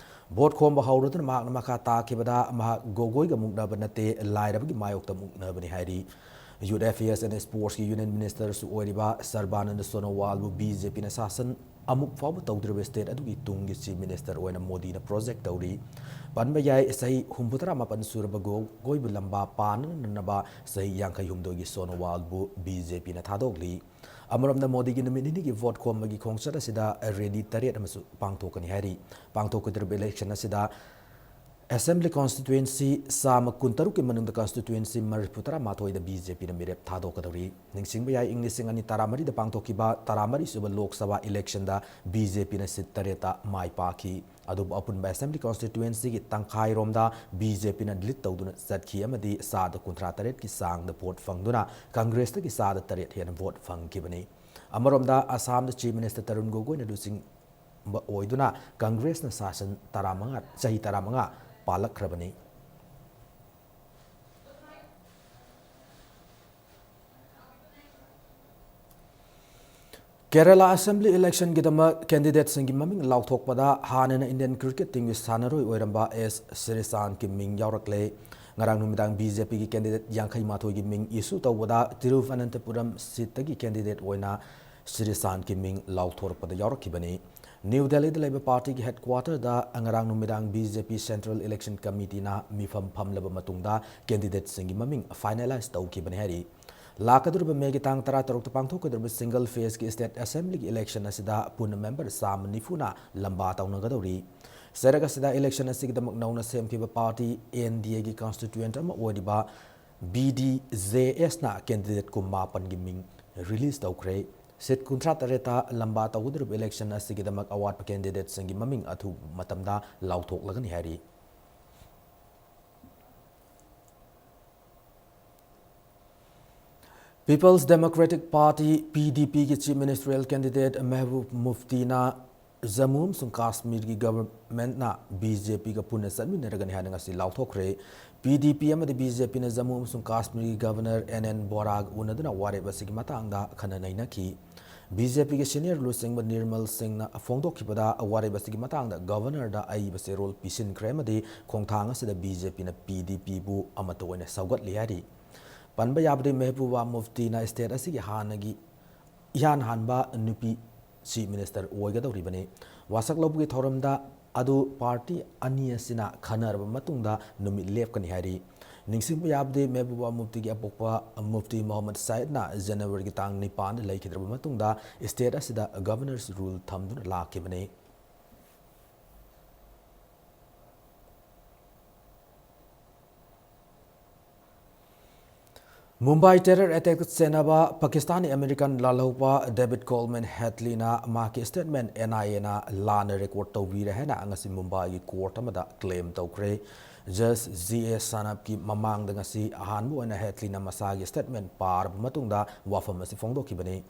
ꯚꯣꯠ ꯈꯣꯝꯕ ꯍꯧꯔꯗꯨꯅ ꯃꯍꯥꯛꯅ ꯃꯈꯥ ꯇꯥꯈꯤꯕꯗ, ꯃꯍꯥꯛ ꯒꯣꯒꯣꯏꯒ ꯃꯨꯛꯅꯕ ꯅꯠꯇꯦ, ꯂꯥꯏꯔꯕꯒꯤ ꯃꯥꯌꯣꯛꯇ ꯃꯨꯛꯅꯕꯅꯤ ꯍꯥꯏꯔꯤ꯫ ꯌꯨꯠ ꯑꯦꯐꯤꯌꯔꯁ ꯑꯦꯟ ꯁ꯭ꯄꯣꯔꯠꯁꯀꯤ ꯌꯨꯅꯤꯌꯟ ꯃꯤꯅꯤꯁꯇꯔꯁꯨ ꯑꯣꯏꯔꯤꯕ ꯁꯔꯕꯥꯅꯟꯗ ꯁꯣꯅꯣꯋꯥꯜꯕꯨ ꯕꯤ ꯖꯦ ꯄꯤꯅ ꯁꯥꯁꯟ ꯑꯃꯨꯛ ꯐꯥꯎꯕ ꯇꯧꯗ꯭ꯔꯤꯕ ꯁ꯭ꯇꯦꯠ ꯑꯗꯨꯒꯤ ꯇꯨꯡꯒꯤ ꯆꯤꯐ ꯃꯤꯅꯤꯁꯇꯔ ꯑꯣꯏꯅ ꯃꯣꯗꯤꯅ ꯄ꯭ꯔꯣꯖꯦꯛ ꯇꯧꯔꯤ꯫ ꯄꯟꯕ ꯌꯥꯏ, ꯆꯍꯤ ꯍꯨꯝꯐꯨꯇꯔꯥ ꯃꯥꯄꯟ ꯁꯨꯔꯕ ꯒꯣꯒꯣꯏꯕꯨ ꯂꯝꯕꯥ ꯄꯥꯟꯅꯅꯕ ꯆꯍꯤ ꯌꯥꯡꯈꯩ ꯍꯨꯝꯗꯣꯏꯒꯤ ꯁꯣꯅꯣꯋꯥꯜꯕꯨ ꯕꯤ ꯖꯦ ꯄꯤꯅ ꯊꯥꯗꯣꯛꯂꯤ꯫ ꯑꯃꯔꯣꯝꯗ ꯃꯣꯗꯤꯒꯤ ꯅꯨꯃꯤꯠ ꯅꯤꯅꯤꯒꯤ ꯚꯣꯠ ꯈꯣꯝꯕꯒꯤ ꯈꯣꯡꯆꯠ ꯑꯁꯤꯗ ꯔꯦꯂꯤ ꯇꯔꯦꯠ ꯑꯃꯁꯨ ꯄꯥꯡꯊꯣꯛꯀꯅꯤ ꯍꯥꯏꯔꯤ꯫ ꯄꯥꯡꯊꯣꯛꯀꯗꯧꯔꯤꯕ ꯏꯂꯦꯛꯁꯟ ꯑꯁꯤꯗ ꯑꯦꯁꯦꯝꯕ꯭ꯂꯤ ꯀꯟꯁꯇꯤꯇ꯭ꯋꯦꯟꯁꯤ ꯆꯥꯝꯃ ꯀꯨꯟꯇꯔꯨꯛꯀꯤ ꯃꯅꯨꯡꯗ ꯀꯟꯁꯇꯤꯇ꯭ꯋꯦꯟꯁꯤ ꯃꯔꯤꯐꯨꯇꯔꯥ ꯃꯥꯊꯣꯏꯗ ꯕꯤ ꯖꯦ ꯄꯤꯅ ꯃꯤꯔꯦꯞ ꯊꯥꯗꯣꯛꯀꯗꯧꯔꯤ꯫ ꯅꯤꯡꯁꯤꯡꯕ ꯌꯥꯏ, ꯏꯪ ꯂꯤꯁꯤꯡ ꯑꯅꯤ ꯇꯔꯥꯃꯔꯤꯗ ꯄꯥꯡꯊꯣꯛꯈꯤꯕ ꯇꯔꯥꯃꯔꯤ ꯁꯨꯕ ꯂꯣꯛ ꯁꯚꯥ ꯏꯂꯦꯛꯁꯟꯗ ꯕꯤ ꯖꯦ ꯄꯤꯅ ꯁꯤꯠ ꯇꯔꯦꯠꯇ ꯃꯥꯏ ꯄꯥꯛꯈꯤ꯫ ꯑꯗꯨꯕꯨ ꯑꯄꯨꯟꯕ ꯑꯦꯁꯦꯝꯕ꯭ꯂꯤ ꯀꯟꯁꯇꯤꯇ꯭ꯋꯦꯟꯁꯤꯒꯤ ꯇꯪꯈꯥꯏꯔꯣꯝꯗ ꯕꯤ ꯖꯦ ꯄꯤꯅ ꯂꯤꯗ ꯇꯧꯗꯨꯅ ꯆꯠꯈꯤ ꯑꯃꯗꯤ ꯆꯥꯗ ꯀꯨꯟꯊ꯭ꯔꯥ ꯇꯔꯦꯠꯀꯤ ꯆꯥꯡꯗ ꯚꯣꯠ ꯐꯪꯗꯨꯅ ꯀꯪꯒ꯭ꯔꯦꯁꯇꯒꯤ ꯆꯥꯗ ꯇꯔꯦꯠ ꯍꯦꯟꯅ ꯚꯣꯠ ꯐꯪꯈꯤꯕꯅꯤ꯫ ꯑꯃꯔꯣꯝꯗ ꯑꯁꯥꯝꯗ ꯆꯤꯐ ꯃꯤꯅꯤꯁꯇꯔ ꯇꯔꯨꯟ ꯒꯣꯒꯣꯏꯅ ꯂꯨꯆꯤꯡ ꯑꯣꯏꯗꯨꯅ ꯀꯪꯒ꯭ꯔꯦꯁꯅ ꯁꯥꯁꯟ ꯇꯔꯥꯃꯉꯥ, ꯆꯍꯤ ꯇꯔꯥꯃꯉꯥ ꯄꯥꯜꯂꯛꯈ꯭ꯔꯕꯅꯤ꯫ ꯀꯦꯔꯂꯥ ꯑꯦꯁꯦꯝꯕ꯭ꯂꯤ ꯏꯂꯦꯛꯁꯟꯒꯤꯗꯃꯛ ꯀꯦꯟꯗꯤꯗꯦꯠꯁꯤꯡꯒꯤ ꯃꯃꯤꯡ ꯂꯥꯎꯊꯣꯛꯄꯗ ꯍꯥꯟꯅꯅ ꯏꯟꯗꯤꯌꯟ ꯀ꯭ꯔꯤꯀꯦꯠ ꯇꯤꯝꯒꯤ ꯁꯥꯟꯅꯔꯣꯏ ꯑꯣꯏꯔꯝꯕ ꯑꯦꯁ ꯁ꯭ꯔꯤꯁꯥꯟꯀꯤ ꯃꯤꯡ ꯌꯥꯎꯔꯛꯂꯦ꯫ ꯉꯔꯥꯡ ꯅꯨꯃꯤꯗꯥꯡ ꯕꯤ ꯖꯦ ꯄꯤꯒꯤ ꯀꯦꯟꯗꯤꯗꯦꯠ ꯌꯥꯡꯈꯩ ꯃꯥꯊꯣꯏꯒꯤ ꯃꯤꯡ ꯏꯁꯨ ꯇꯧꯕꯗ ꯇꯤꯔꯨꯚꯅꯟꯊꯄꯨꯔꯝ ꯁꯤꯠꯇꯒꯤ ꯀꯦꯟꯗꯤꯗꯦꯠ ꯑꯣꯏꯅ ꯁ꯭ꯔꯤꯁꯥꯟꯀꯤ ꯃꯤꯡ ꯂꯥꯎꯊꯣꯔꯛꯄꯗ ꯌꯥꯎꯔꯛꯈꯤꯕꯅꯤ꯫ ꯅ꯭ꯌꯨ ꯗꯦꯜꯂꯤꯗ ꯂꯩꯕ ꯄꯥꯔꯇꯤꯒꯤ ꯍꯦꯗꯀ꯭ꯋꯥꯇꯔꯗ ꯉꯔꯥꯡ ꯅꯨꯃꯤꯗꯥꯡ ꯕꯤ ꯖꯦ ꯄꯤ ꯁꯦꯟꯇ꯭ꯔꯦꯜ ꯏꯂꯦꯛꯁꯟ ꯀꯃꯤꯇꯤꯅ ꯃꯤꯐꯝ ꯐꯝꯂꯕ ꯃꯇꯨꯡꯗ ꯀꯦꯟꯗꯤꯗꯦꯠꯁꯤꯡꯒꯤ ꯃꯃꯤꯡ ꯐꯥꯏꯅꯦꯂꯥꯏꯖ ꯇꯧꯈꯤꯕꯅꯤ ꯍꯥꯏꯔꯤ꯫ ꯂꯥꯛꯀꯗꯧꯔꯤꯕ ꯃꯦꯒꯤ ꯇꯥꯡ ꯇꯔꯥ ꯇꯔꯨꯛꯇ ꯄꯥꯡꯊꯣꯛꯀꯗꯧꯔꯤꯕ ꯁꯤꯡꯒꯜ ꯐꯦꯁꯀꯤ ꯁ꯭ꯇꯦꯠ ꯑꯦꯁꯦꯝꯕ꯭ꯂꯤꯒꯤ ꯏꯂꯦꯛꯁꯟ ꯑꯁꯤꯗ ꯄꯨꯟꯅ ꯃꯦꯝꯕꯔ ꯆꯥꯝꯃ ꯅꯤꯐꯨꯅ ꯂꯝꯕꯥ ꯇꯧꯅꯒꯗꯧꯔꯤ꯫ ꯆꯩꯔꯛ ꯑꯁꯤꯗ ꯏꯂꯦꯛꯁꯟ ꯑꯁꯤꯒꯤꯗꯃꯛ ꯅꯧꯅ ꯁꯦꯝꯈꯤꯕ ꯄꯥꯔꯇꯤ ꯑꯦꯟ ꯗꯤ ꯑꯦꯒꯤ ꯀꯟꯁꯇꯤꯇ꯭ꯌꯨꯌꯦꯟꯠ ꯑꯃ ꯑꯣꯏꯔꯤꯕ ꯕꯤ ꯗꯤ ꯖꯦ ꯑꯦꯁꯅ ꯀꯦꯟꯗꯤꯗꯦꯠ ꯀꯨꯟꯃꯥꯄꯟꯒꯤ ꯃꯤꯡ ꯔꯤꯂꯤꯖ ꯇꯧꯈ꯭ꯔꯦ꯫ ꯁꯤꯠ ꯀꯨꯟꯊ꯭ꯔꯥ ꯇꯔꯦꯠꯇ ꯂꯝꯕꯥ ꯇꯧꯒꯗꯧꯔꯤꯕ ꯏꯂꯦꯛꯁꯟ ꯑꯁꯤꯒꯤꯗꯃꯛ ꯑꯋꯥꯠꯄ ꯀꯦꯟꯗꯤꯗꯦꯠꯁꯤꯡꯒꯤ ꯃꯃꯤꯡ ꯑꯊꯨꯕ ꯃꯇꯝꯗ ꯂꯥꯎꯊꯣꯛꯂꯒꯅꯤ ꯍꯥꯏꯔꯤ꯫ ꯄꯤꯄꯜꯁ ꯗꯦꯃꯣꯀ꯭ꯔꯦꯇꯤꯛ ꯄꯥꯔꯇꯤ, ꯄꯤ ꯗꯤ ꯄꯤꯒꯤ ꯆꯤꯐ ꯃꯤꯅꯤꯁꯇꯔꯤꯌꯦꯜ ꯀꯦꯟꯗꯤꯗꯦꯠ ꯃꯦꯍꯕꯨꯕ ꯃꯨꯐꯇꯤꯅ ꯖꯝꯃꯨ ꯑꯃꯁꯨꯡ ꯀꯥꯁꯃꯤꯔꯒꯤ ꯒꯚꯔꯟꯃꯦꯟꯠꯅ ꯕꯤ ꯖꯦ ꯄꯤꯒ ꯄꯨꯟꯅ ꯆꯠꯃꯤꯟꯅꯔꯒꯅꯤ ꯍꯥꯏꯅ ꯉꯁꯤ ꯂꯥꯎꯊꯣꯛꯈ꯭ꯔꯦ꯫ ꯄꯤ ꯗꯤ ꯄꯤ ꯑꯃꯗꯤ ꯕꯤ ꯖꯦ ꯄꯤꯅ ꯖꯝꯃꯨ ꯑꯃꯁꯨꯡ ꯀꯥꯁꯃꯤꯔꯒꯤ ꯒꯚꯔꯅꯔ ꯑꯦꯟ ꯑꯦꯟ ꯕꯣꯔꯥꯒ ꯎꯅꯗꯨꯅ ꯋꯥꯔꯦꯞ ꯑꯁꯤꯒꯤ ꯃꯇꯥꯡꯗ ꯈꯟꯅ ꯅꯩꯅꯈꯤ꯫ ꯕꯤ ꯖꯦ ꯄꯤꯒꯤ ꯁꯤꯅꯤꯌꯔ ꯂꯨꯆꯤꯡꯕ ꯅꯤꯔꯃꯜ ꯁꯤꯡꯅ ꯐꯣꯡꯗꯣꯛꯈꯤꯕꯗ, ꯋꯥꯔꯦꯞ ꯑꯁꯤꯒꯤ ꯃꯇꯥꯡꯗ ꯒꯚꯔꯅꯔꯗ ꯑꯏꯕ ꯆꯦꯔꯣꯜ ꯄꯤꯁꯤꯟꯈ꯭ꯔꯦ ꯑꯃꯗꯤ ꯈꯣꯡꯊꯥꯡ ꯑꯁꯤꯗ ꯕꯤ ꯖꯦ ꯄꯤꯅ ꯄꯤ ꯗꯤ ꯄꯤꯕꯨ ꯑꯃꯠꯇ ꯑꯣꯏꯅ ꯁꯧꯒꯠꯂꯤ ꯍꯥꯏꯔꯤ꯫ ꯄꯟꯕ ꯌꯥꯕꯗꯤ, ꯃꯦꯍꯕꯨꯕꯥ ꯃꯨꯐꯇꯤꯅ ꯁ꯭ꯇꯦꯠ ꯑꯁꯤꯒꯤ ꯍꯥꯟꯅꯒꯤ ꯏꯍꯥꯟ ꯍꯥꯟꯕ ꯅꯨꯄꯤ ꯆꯤꯐ ꯃꯤꯅꯤꯁꯇꯔ ꯑꯣꯏꯒꯗꯧꯔꯤꯕꯅꯤ꯫ ꯋꯥꯁꯛ ꯂꯧꯕꯒꯤ ꯊꯧꯔꯝꯗ ꯑꯗꯨ ꯄꯥꯔꯇꯤ ꯑꯅꯤ ꯑꯁꯤꯅ ꯈꯟꯅꯔꯕ ꯃꯇꯨꯡꯗ ꯅꯨꯃꯤꯠ ꯂꯦꯞꯀꯅꯤ ꯍꯥꯏꯔꯤ꯫ ꯅꯤꯡꯁꯤꯡꯕ ꯌꯥꯕꯗꯤ, ꯃꯦꯍꯕꯨꯕꯥ ꯃꯨꯐꯇꯤꯒꯤ ꯑꯄꯣꯛꯄ ꯃꯨꯐꯇꯤ ꯃꯣꯍꯝꯃꯗ ꯁꯌꯤꯗꯅ ꯖꯅꯋꯥꯔꯤꯒꯤ ꯇꯥꯡ ꯅꯤꯄꯥꯟꯗ ꯂꯩꯈꯤꯗ꯭ꯔꯕ ꯃꯇꯨꯡꯗ ꯁ꯭ꯇꯦꯠ ꯑꯁꯤꯗ ꯒꯚꯔꯅꯔꯁ ꯔꯨꯜ ꯊꯝꯗꯨꯅ ꯂꯥꯛꯈꯤꯕꯅꯤ꯫ ꯃꯨꯝꯕꯥꯏ ꯇꯦꯔꯔ ꯑꯦꯇꯦꯛꯇ ꯆꯦꯟꯅꯕ ꯄꯥꯀꯤꯁꯇꯥꯅꯤ ꯑꯃꯦꯔꯤꯀꯥꯟ ꯂꯥꯜꯍꯧꯕ ꯗꯦꯕꯤꯗ ꯀꯣꯜꯃꯦꯟ ꯍꯦꯗꯂꯤꯅ ꯃꯍꯥꯛꯀꯤ ꯁ꯭ꯇꯦꯠꯃꯦꯟꯠ ꯑꯦꯟ ꯑꯥꯏ ꯑꯦꯅ ꯂꯥꯟꯅ ꯔꯦꯀꯣꯔꯗ ꯇꯧꯕꯤꯔꯦ ꯍꯥꯏꯅ ꯉꯁꯤ ꯃꯨꯝꯕꯥꯏꯒꯤ ꯀꯣꯔꯠ ꯑꯃꯗ ꯀ꯭ꯂꯦꯝ ꯇꯧꯈ꯭ꯔꯦ꯫ Judge G A Sanapꯀꯤ ꯃꯃꯥꯡꯗ ꯉꯁꯤ ꯑꯍꯥꯟꯕ ꯑꯣꯏꯅ ꯍꯦꯗꯂꯤꯅ ꯃꯁꯥꯒꯤ statement ꯄꯥꯔꯕ ꯃꯇꯨꯡꯗ ꯋꯥꯐꯝ ꯑꯁꯤ ꯐꯣꯡꯗꯣꯛꯈꯤꯕꯅꯤ꯫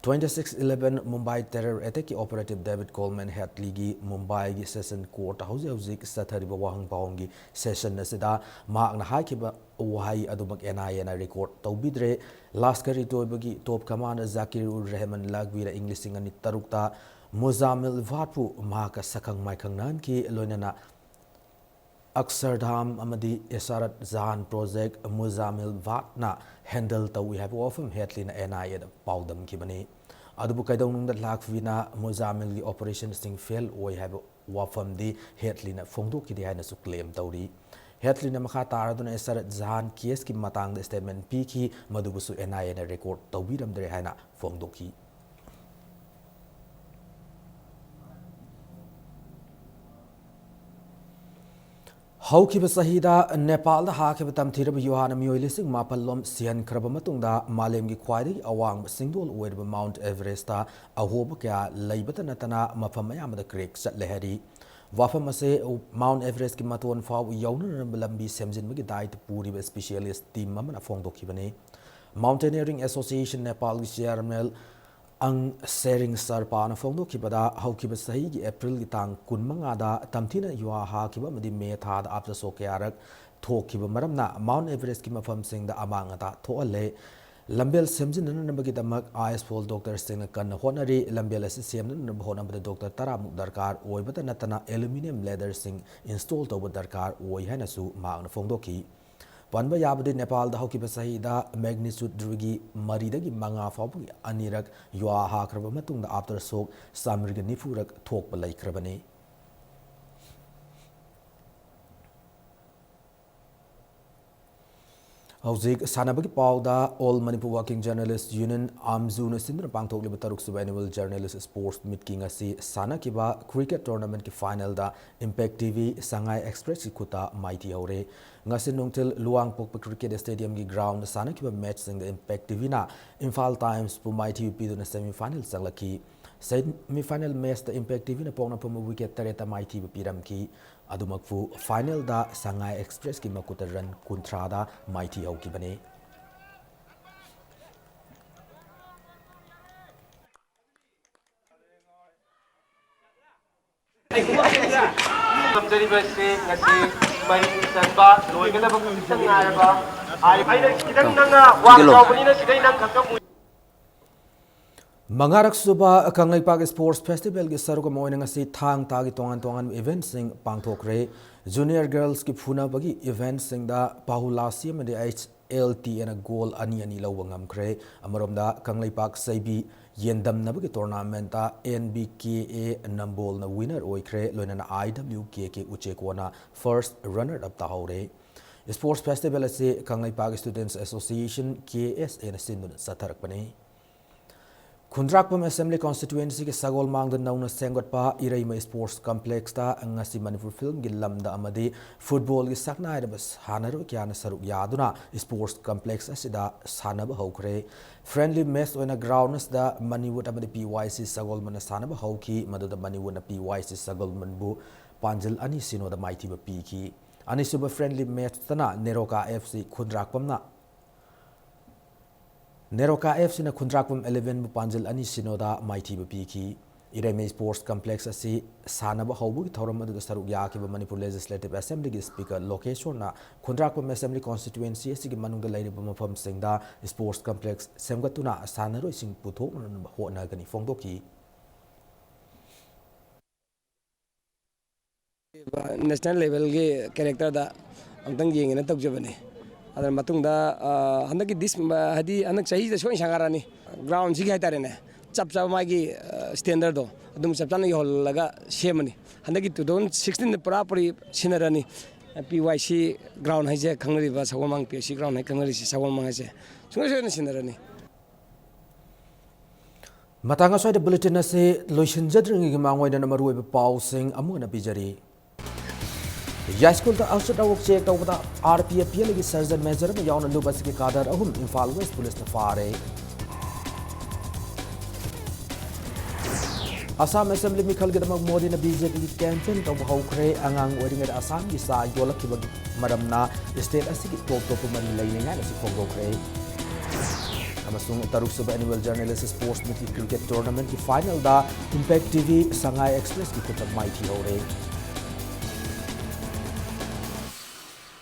Twenty six eleven Mumbai terror attackꯀꯤ operative David Coleman ꯍꯦꯗꯂꯤꯒꯤ ꯃꯨꯝꯕꯥꯏꯒꯤ session courtꯇ ꯍꯧꯖꯤꯛ ꯍꯧꯖꯤꯛ ꯆꯠꯊꯔꯤꯕ ꯋꯥꯍꯪ ꯄꯥꯎꯍꯪꯒꯤ session ꯑꯁꯤꯗ ꯃꯍꯥꯛꯅ ꯍꯥꯏꯈꯤꯕ ꯋꯥꯍꯩ ꯑꯗꯨꯃꯛ N I Aꯅ record ꯇꯧꯕꯤꯗ꯭ꯔꯦ꯫ ꯂꯥꯁꯀꯔ-ꯏ-ꯇꯣꯏꯕꯥꯒꯤ top commander Zakir ꯎꯔ ꯔꯦꯍꯃꯟ ꯂꯥꯒꯕꯤꯅ ꯏꯪ ꯂꯤꯁꯤꯡ ꯑꯅꯤ ꯇꯔꯨꯛꯇ ꯃꯨꯖꯥꯃꯤꯜ ꯚꯥꯠꯄꯨ ꯃꯍꯥꯛꯀ ꯁꯛꯈꯪ ꯃꯥꯏꯈꯪꯅꯍꯟꯈꯤ, ꯂꯣꯏꯅꯅ ꯑꯛꯁꯔꯙꯥꯝ ꯑꯃꯗꯤ ꯏꯁꯥꯔꯠ ꯖꯍꯥꯟ project ꯃꯨꯖꯥꯃꯤꯜ ꯚꯥꯠꯅ handle ꯇꯧꯏ ꯍꯥꯏꯕ ꯋꯥꯐꯝ ꯍꯦꯗꯂꯤꯅ N I Aꯗ ꯄꯥꯎꯗꯝꯈꯤꯕꯅꯤ꯫ ꯑꯗꯨꯕꯨ ꯀꯩꯗꯧꯅꯨꯡꯗ ꯂꯥꯒꯕꯤꯅ ꯃꯨꯖꯥꯃꯤꯜꯒꯤ operationꯁꯤꯡ fail ꯑꯣꯏ ꯍꯥꯏꯕ ꯋꯥꯐꯝꯗꯤ ꯍꯦꯗꯂꯤꯅ ꯐꯣꯡꯗꯣꯛꯈꯤꯗꯦ ꯍꯥꯏꯅꯁꯨ claim ꯇꯧꯔꯤ꯫ ꯍꯦꯗꯂꯤꯅ ꯃꯈꯥ ꯇꯥꯔꯗꯨꯅ ꯏꯁꯥꯔꯠ ꯖꯍꯥꯟ caseꯀꯤ ꯃꯇꯥꯡꯗ statement ꯄꯤꯈꯤ, ꯃꯗꯨꯕꯨꯁꯨ N I Aꯅ record ꯇꯧꯕꯤꯔꯝꯗ꯭ꯔꯦ ꯍꯥꯏꯅ ꯐꯣꯡꯗꯣꯛꯈꯤ꯫ ꯍꯧꯈꯤꯕ ꯆꯍꯤꯗ ꯅꯦꯄꯥꯜꯗ ꯍꯥꯈꯤꯕ ꯇꯝꯊꯤꯔꯕ ꯌꯨꯍꯥꯅ ꯃꯤꯑꯣꯏ ꯂꯤꯁꯤꯡ ꯃꯥꯄꯜ ꯂꯣꯝ ꯁꯤꯍꯟꯈ꯭ꯔꯕ ꯃꯇꯨꯡꯗ ꯃꯥꯂꯦꯝꯒꯤ ꯈ꯭ꯋꯥꯏꯗꯒꯤ ꯑꯋꯥꯡꯕ ꯆꯤꯡꯗꯣꯜ ꯑꯣꯏꯔꯤꯕ Mount Everestꯇ ꯑꯍꯣꯕ ꯀꯌꯥ ꯂꯩꯕꯇ ꯅꯠꯇꯅ ꯃꯐꯝ ꯑꯌꯥꯝꯕꯗ crack ꯆꯠꯂꯦ ꯍꯥꯏꯔꯤ꯫ ꯋꯥꯐꯝ ꯑꯁꯤ Mount Everestꯀꯤ ꯃꯇꯣꯟ ꯐꯥꯎꯕ ꯌꯧꯅꯅꯕ ꯂꯝꯕꯤ ꯁꯦꯝꯖꯤꯟꯕꯒꯤ ꯗꯥꯏꯇ ꯄꯨꯔꯤꯕ specialist team ꯑꯃꯅ ꯐꯣꯡꯗꯣꯛꯈꯤꯕꯅꯤ꯫ Mountaineering Association ꯅꯦꯄꯥꯜꯒꯤ chairman ꯑꯪ ꯁꯦꯔꯤꯡ ꯁꯔꯄꯥꯅ ꯐꯣꯡꯗꯣꯛꯈꯤꯕꯗ, ꯍꯧꯈꯤꯕ ꯆꯍꯤꯒꯤ ꯑꯦꯄ꯭ꯔꯤꯜꯒꯤ ꯇꯥꯡ ꯀꯨꯟꯃꯉꯥꯗ ꯇꯝꯊꯤꯅ ꯌꯨꯍꯥ ꯍꯥꯈꯤꯕ ꯑꯃꯗꯤ ꯃꯦ ꯊꯥꯗ aftershock ꯀꯌꯥꯔꯛ ꯊꯣꯛꯈꯤꯕ ꯃꯔꯝꯅ Mount Everestꯀꯤ ꯃꯐꯝꯁꯤꯡꯗ ꯑꯃꯥꯡ ꯑꯇꯥ ꯊꯣꯛꯍꯜꯂꯦ꯫ ꯂꯝꯕꯦꯜ ꯁꯦꯝꯖꯤꯟꯅꯅꯕꯒꯤꯗꯃꯛ ice fall doctorꯁꯤꯡꯅ ꯀꯟꯅ ꯍꯣꯠꯅꯔꯤ꯫ ꯂꯝꯕꯦꯜ ꯑꯁꯤ ꯁꯦꯝꯅꯅꯕ ꯍꯣꯠꯅꯕꯗ doctor ꯇꯔꯥꯃꯨꯛ ꯗꯔꯀꯥꯔ ꯑꯣꯏꯕꯇ ꯅꯠꯇꯅ aluminium ladderꯁꯤꯡ install ꯇꯧꯕ ꯗꯔꯀꯥꯔ ꯑꯣꯏ ꯍꯥꯏꯅꯁꯨ ꯃꯍꯥꯛꯅ ꯐꯣꯡꯗꯣꯛꯈꯤ꯫ ꯄꯟꯕ ꯌꯥꯕꯗꯤ, ꯅꯦꯄꯥꯜꯗ ꯍꯧꯈꯤꯕ ꯆꯍꯤꯗ magnitude ꯃꯔꯤꯗꯒꯤ ꯃꯉꯥ ꯐꯥꯎꯕꯒꯤ ꯑꯅꯤꯔꯛ ꯌꯨꯍꯥ ꯍꯥꯈ꯭ꯔꯕ ꯃꯇꯨꯡꯗ aftershock ꯆꯥꯃꯔꯤꯒ ꯅꯤꯐꯨꯔꯛ ꯊꯣꯛꯄ ꯂꯩꯈ꯭ꯔꯕꯅꯤ꯫ ꯍꯧꯖꯤꯛ ꯁꯥꯟꯅꯕꯒꯤ ꯄꯥꯎꯗ, All Manipur Working Journalist Union, ꯑꯥꯝꯖꯨꯅ ꯁꯤꯟꯗꯨꯅ ꯄꯥꯡꯊꯣꯛꯂꯤꯕ ꯇꯔꯨꯛꯁꯨꯕ annual journalist sports meetꯀꯤ ꯉꯁꯤ ꯁꯥꯟꯅꯈꯤꯕ cricket tournamentꯀꯤ finalꯗ Impact TV ꯁꯉꯥꯏ Expressꯀꯤ ꯈꯨꯠꯇ ꯃꯥꯏꯊꯤꯍꯧꯔꯦ꯫ ꯉꯁꯤ ꯅꯨꯡꯊꯤꯜ ꯂꯨꯋꯥꯡꯄꯣꯛꯄ cricket stadiumꯒꯤ groundꯗ ꯁꯥꯟꯅꯈꯤꯕ matchꯁꯤꯡꯗ Impact TVꯅ ꯏꯝꯐꯥꯜ Timesꯄꯨ ꯃꯥꯏꯊꯤꯕ ꯄꯤꯗꯨꯅ semifinal ꯆꯪꯂꯛꯈꯤ꯫ Semi final matchꯇ Impact TVꯅ ꯄꯣꯛꯅꯐꯝꯕꯨ wicket ꯇꯔꯦꯠꯇ ꯃꯥꯏꯊꯤꯕ ꯄꯤꯔꯝꯈꯤ꯫ ꯑꯗꯨꯃꯛꯄꯨ finalꯗ Sangai Expressꯀꯤ ꯃꯈꯨꯠꯇ run ꯀꯨꯟꯊ꯭ꯔꯥꯗ ꯃꯥꯏꯊꯤꯍꯧꯈꯤꯕꯅꯤ꯫ ꯉꯝꯖꯔꯤꯕꯁꯤ ꯉꯁꯤ ꯃꯔꯤ ꯆꯟꯕ ꯂꯣꯏꯒꯗꯕ ꯈꯖꯤꯛꯇꯪ ꯉꯥꯏꯔꯕ, ꯑꯩꯅ ꯈꯤꯇꯪ ꯅꯪꯅ ꯋꯥ ꯆꯥꯎꯕꯅꯤꯅ ꯁꯤꯗꯩ ꯅꯪ ꯈꯛꯇ ꯃꯨ- ꯃꯉꯥꯔꯛ ꯁꯨꯕ ꯀꯪꯂꯩꯄꯥꯛ Sports Festivalꯒꯤ ꯁꯔꯨꯛ ꯑꯃ ꯑꯣꯏꯅ ꯉꯁꯤ ꯊꯥꯡ ꯇꯥꯒꯤ ꯇꯣꯉꯥꯟ ꯇꯣꯉꯥꯟꯕ eventꯁꯤꯡ ꯄꯥꯡꯊꯣꯛꯈ꯭ꯔꯦ꯫ Junior girlsꯀꯤ ꯐꯨꯅꯕꯒꯤ eventꯁꯤꯡꯗ ꯄꯥꯍꯨꯂꯥꯁꯤ ꯑꯃꯗꯤ H L T ꯑꯦꯅ goal ꯑꯅꯤ ꯑꯅꯤ ꯂꯧꯕ ꯉꯝꯈ꯭ꯔꯦ꯫ ꯑꯃꯔꯣꯝꯗ Kangleipak ꯆꯩꯕꯤ ꯌꯦꯟꯗꯝꯅꯕꯒꯤ tournamentꯇ N B K A ꯅꯝꯕꯣꯜꯅ winner ꯑꯣꯏꯈ꯭ꯔꯦ, ꯂꯣꯏꯅꯅ I W K K ꯎꯆꯦꯀꯣꯟꯅ first runner up ꯇꯥꯍꯧꯔꯦ꯫ Sports Festival ꯑꯁꯤ Kangleipak Students Association, K S Aꯅ ꯁꯤꯟꯗꯨꯅ ꯆꯠꯊꯔꯛꯄꯅꯤ꯫ ꯈꯨꯟꯗ꯭ꯔꯥꯛꯄꯝ Assembly Constituencyꯒꯤ ꯁꯒꯣꯜꯃꯥꯡꯗ ꯅꯧꯅ ꯁꯦꯝꯒꯠꯄ ꯏꯔꯩꯃ Sports Complexꯇ ꯉꯁꯤ ꯃꯅꯤꯄꯨꯔ filmꯒꯤ ꯂꯝꯗ ꯑꯃꯗꯤ footballꯒꯤ ꯁꯛꯅꯥꯏꯔꯕ ꯁꯥꯟꯅꯔꯣꯏ ꯀꯌꯥꯅ ꯁꯔꯨꯛ ꯌꯥꯗꯨꯅ Sports Complex ꯑꯁꯤꯗ ꯁꯥꯟꯅꯕ ꯍꯧꯈ꯭ꯔꯦ꯫ Friendly match ꯑꯣꯏꯅ ground ꯑꯁꯤꯗ ꯃꯅꯤꯋꯨꯠ ꯑꯃꯗꯤ P Y C ꯁꯒꯣꯜꯕꯟꯅ ꯁꯥꯟꯅꯕ ꯍꯧꯈꯤ, ꯃꯗꯨꯗ ꯃꯅꯤꯋꯨꯠꯅ P Y C ꯁꯒꯣꯜꯕꯟꯕꯨ ꯄꯥꯟꯖꯤꯜ ꯑꯅꯤ ꯁꯤꯅꯣꯗ ꯃꯥꯏꯊꯤꯕ ꯄꯤꯈꯤ꯫ ꯑꯅꯤꯁꯨꯕ friendly matchꯇꯅ NEROCA F C ꯈꯨꯟꯗ꯭ꯔꯥꯛꯄꯝꯅ NEROCA F Cꯅ ꯈꯨꯟꯗ꯭ꯔꯥꯛꯄꯝ elevenꯕꯨ ꯄꯥꯟꯖꯤꯜ ꯑꯅꯤ ꯁꯤꯅꯣꯗ ꯃꯥꯏꯊꯤꯕ ꯄꯤꯈꯤ꯫ ꯏꯔꯩꯃꯩ Sports Complex ꯑꯁꯤ ꯁꯥꯟꯅꯕ ꯍꯧꯕꯒꯤ ꯊꯧꯔꯝ ꯑꯗꯨꯗ ꯁꯔꯨꯛ ꯌꯥꯈꯤꯕ ꯃꯅꯤꯄꯨꯔ Legislative Assemblyꯒꯤ Speaker ꯂꯣꯀꯦꯁꯣꯔꯅ ꯈꯨꯟꯗ꯭ꯔꯥꯛꯄꯝ Assembly Constituency ꯑꯁꯤꯒꯤ ꯃꯅꯨꯡꯗ ꯂꯩꯔꯤꯕ ꯃꯐꯝꯁꯤꯡꯗ Sports Complex ꯁꯦꯝꯒꯠꯇꯨꯅ ꯁꯥꯟꯅꯔꯣꯏꯁꯤꯡ ꯄꯨꯊꯣꯛꯅꯅꯕ ꯍꯣꯠꯅꯒꯅꯤ ꯐꯣꯡꯗꯣꯛꯈꯤ꯫ National levelꯒꯤ characterꯗ ꯑꯝꯇꯪ ꯌꯦꯡꯒꯦꯅ ꯇꯧꯖꯕꯅꯤ꯫ ꯑꯗꯨꯅ ꯃꯇꯨꯡꯗ, ꯑ, ꯍꯟꯗꯛꯀꯤ this, ꯍꯥꯏꯗꯤ ꯍꯟꯗꯛ ꯆꯍꯤꯁꯤꯗ ꯁꯣꯏꯅ ꯁꯥꯟꯅꯔꯅꯤ꯫ Groundꯁꯤꯒꯤ ꯍꯥꯏꯇꯥꯔꯦꯅꯦ, ꯆꯞ ꯆꯥꯕ ꯃꯥꯒꯤ, ꯑ, standardꯗꯣ ꯑꯗꯨꯝ ꯆꯞ ꯆꯥꯅ ꯌꯧꯍꯜꯂꯒ ꯁꯦꯝꯃꯅꯤ꯫ ꯍꯟꯗꯛꯀꯤ two thousand sixteenꯗ ꯄꯨꯔꯥ ꯄꯨꯔꯤ ꯁꯤꯟꯅꯔꯅꯤ꯫ P Y C ground ꯍꯥꯏꯁꯦ ꯈꯪꯅꯔꯤꯕ, ꯁꯒꯣꯜꯃꯥꯡ P Y C ground ꯍꯥꯏ ꯈꯪꯅꯔꯤꯁꯤ, ꯁꯒꯣꯜꯃꯥꯡ ꯍꯥꯏꯁꯦ ꯁꯨꯡꯁꯣꯏ ꯁꯣꯏꯗꯅ ꯁꯤꯟꯅꯔꯅꯤ꯫ ꯃꯇꯥꯡ ꯑꯁ꯭ꯋꯥꯏꯗ bulletin ꯑꯁꯤ ꯂꯣꯏꯁꯤꯟꯖꯗ꯭ꯔꯤꯉꯩꯒꯤ ꯃꯥꯡꯑꯣꯏꯅꯅ ꯃꯔꯨꯑꯣꯏꯕ ꯄꯥꯎꯁꯤꯡ ꯑꯃꯨꯛ ꯍꯟꯅ ꯄꯤꯖꯔꯤ꯫ ꯌꯥꯏꯁ꯭ꯀꯨꯜꯗ ꯑꯆꯠ ꯑꯋꯣꯛ check ꯇꯧꯕꯗ R P F P Lꯒꯤ Sergeant Major ꯑꯃ ꯌꯥꯎꯅ ꯂꯨꯞ ꯑꯁꯤꯒꯤ cadre ꯑꯍꯨꯝ Imphal West Policeꯅ ꯐꯥꯔꯦ꯫ ꯑꯁꯥꯝ ꯑꯦꯁꯦꯝꯕ꯭ꯂꯤ ꯃꯤꯈꯜꯒꯤꯗꯃꯛ ꯃꯣꯗꯤꯅ ꯕꯤ ꯖꯦ ꯄꯤꯒꯤ ꯀꯦꯝꯄꯦꯟ ꯇꯧꯕ ꯍꯧꯈ꯭ꯔꯦ꯫ ꯑꯉꯥꯡ ꯑꯣꯏꯔꯤꯉꯩꯗ ꯑꯁꯥꯝꯒꯤ ꯆꯥ ꯌꯣꯜꯂꯛꯈꯤꯕꯒꯤ ꯃꯔꯝꯅ ꯁ꯭ꯇꯦꯠ ꯑꯁꯤꯒꯤ ꯇꯣꯞ ꯇꯣꯞꯄ ꯃꯔꯤ ꯂꯩꯅꯩ ꯍꯥꯏꯅꯁꯨ ꯐꯣꯡꯗꯣꯛꯈ꯭ꯔꯦ꯫ ꯑꯃꯁꯨꯡ ꯇꯔꯨꯛꯁꯨꯕ ꯑꯦꯅꯨꯋꯦꯜ ꯖꯔꯅꯦꯂꯤꯁ ꯁ꯭ꯄꯣꯔꯠꯁ ꯃꯤꯠꯀꯤ ꯀ꯭ꯔꯤꯀꯦꯠ ꯇꯣꯔꯅꯥꯃꯦꯟꯠꯀꯤ ꯐꯥꯏꯅꯦꯜꯗ ꯏꯝꯄꯦꯛ ꯇꯤ ꯚꯤ ꯁꯉꯥꯏ ꯑꯦꯛꯁꯄ꯭ꯔꯦꯁꯀꯤ ꯈꯨꯠꯇ ꯃꯥꯏꯊꯤꯍꯧꯔꯦ꯫